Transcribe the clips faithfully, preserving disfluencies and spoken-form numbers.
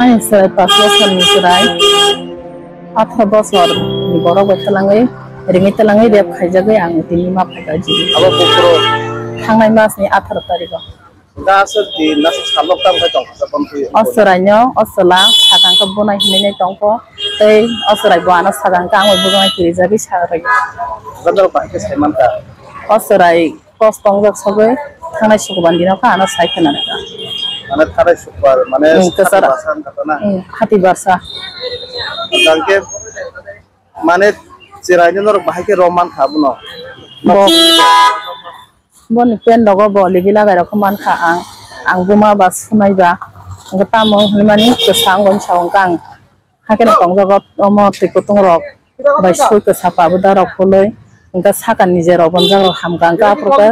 Ani chwrai pas bosor ni chwrai, atharo bosor ni borok bai twlangwi, ringwi twlangwi rape khaijagwi ang tini ma phaikha jili. Abo buphuru? Thangnai mas ni atharo tarikh o. Hwnkhe aswk di nasuk salok tamo khe tongkha sa bontwi? O chwraino, o chwla sakang khe bunai hinwi nai tongkho, tei o chwrai bo ano sakang khe ang bai bujongni kirijagwi sa rwkha. Hwnkhe norok bahai khe sai mankha? O chwrai kos tongjak sogwi thangnai sukuban dino khe ano sai khna rwkha. Mane thangnai sukubar mane, hmm, kwcharo. Hati barsa wngkha to na? Hmm, hati barsa. Hwnkhe mane chwraino norok bahai khe rom mankha abono? Bo, boni pant rogo bo libi lagai rok mankha ang. Ang buma ba sunai ba. Hwnkhe tamo hinmani kwsa wngwi sa hwnkhe ang. Hakhe no tongjago omo twi kutung rok bai sui kwsa pabuda rok phului. Hwnkhe sakani je rok bonjak rok hamkha hwnkhe aphuru khe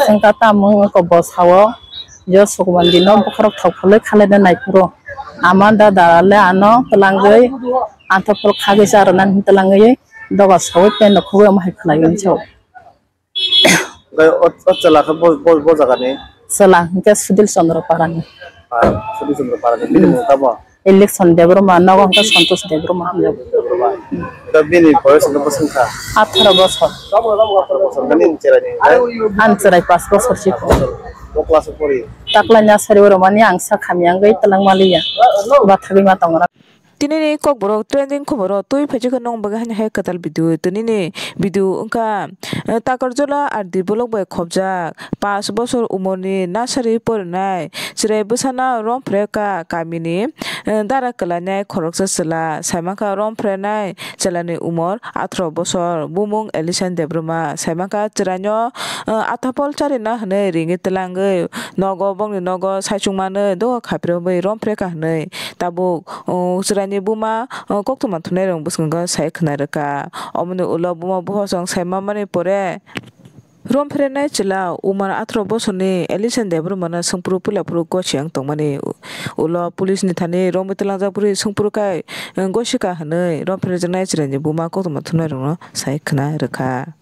swngkha tamo wngkha bo sao. Je sukuman dino bokhorok thok phului khalai de nai phuru. Ama da dara le ano twlangwi anthok phuru khagwi cha rwna hinwi twlangwi doga saui pant rok khugui omo hai khlaiwi sao. Bai o, o chwla khe bo, bo, bo jagani? Chwla hwnkhe Sudil Chandra Parani. Ah, Sudil Chandra Parani. Bini, hmm, mung tamo? Election Debbarma, nogo hwnkhe Santosh Debbarma hwnjago. Da bini boyos hwnkhe bwswk wngkha? Atharo bosor. Atharo bosor. Nini chwraini, eh? Ani chwrai pas bosor si. Bo class o pori? Taklai nursery o romani ang sa khamya wngwi twlang maliya. Bathagwi ma tongo. Tinini kokborok trending khoboro twi phaijak nung bagwi haino hai kwtal video. Tinini video wngkha, eh, Takarjala R D block bai khopjak pash bosor umorni nursery porinai chwrai bwsano romphre ka kamini, eh, dara kwlainai khoroksa chwla. Saimankha romphrenai chwlani umor atharo bosor, bumung Elison Debbarma. Saimankha chwraino, eh, athapol charina hwnwi ringwi twlangwi nogo, bongni nogo saichung manwi doga khaprengwi romphre ka hwnwi. Tabuk, o, chwraini buma, o, koktwma thumnairok bwskango sai khwna rwkha. Omoni ulo buma buphasong sai manmani pore, romphrenai chwla umar atharo bosorni Elison Debbarmano swngphuru puila phuru gosi wng tongmani. Ulo police ni thani romwi twlangjak bwrwi swngphuru khai, o, gosika hwnwi romphrejaknai chwraini buma koktwma thumnairokno sai khwna rwkha.